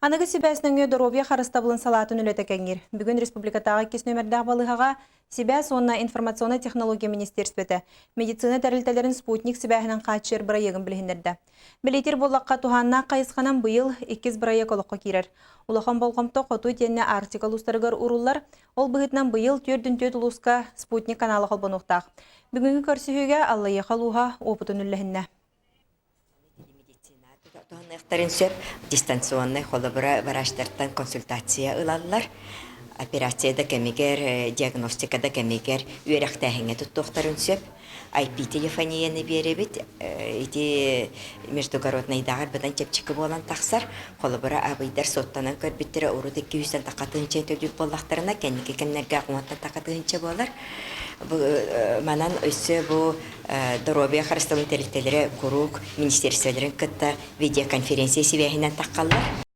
Аныгы сибээс нөҥүө доруобуйа харыстабылын салаатын үлэтэ кэҥиир. Бүгүн республикатааҕы иккис нүөмэрдээх балыыһаҕа Сибээс уонна информационнай технология министиэрстибэтэ медицина тэрилтэлэрин спутник сибээһинэн хааччыйар бырайыагын билиһиннэрдэ. Бэлиэтиир буоллахха, туһааннаах хайысханан быйыл иккис бырайыак олоххо киирэр. Улахан болҕомто хоту итиэннэ Арктика улуустарыгар ууруллар. Ол быһыытынан быйыл 44 улууска спутник канала холбонуохтаах. Бүгүҥҥү көрсүһүүгэ Аллайыаха улууһа уопутун үллэһиннэ. Туһаныахтарын сөп. Дистанционнай холобура врачтартан консультация ылаллар. Операция да кэмигэр, диагностика да кэмигэр үөрэхтээһиҥҥэ туттуохтарын сөп. IP-телефонияны биэрэбит. Ити междугороднайдааҕар быдан чэпчэки буолан тахсар. Холобура, абыйдар суоттанан көрбүттэрэ урут 200 тахха тыһыынча төлүүр буоллахтарына, кэнники кэмнэргэ уонтан тахха тыһыынча буолар. Манан өссө бу доруобуйа харыстабылын тэрилтэлэрэ куруук министиэристибэлэрин кытта видеоконференция сибээһинэн таххаллар.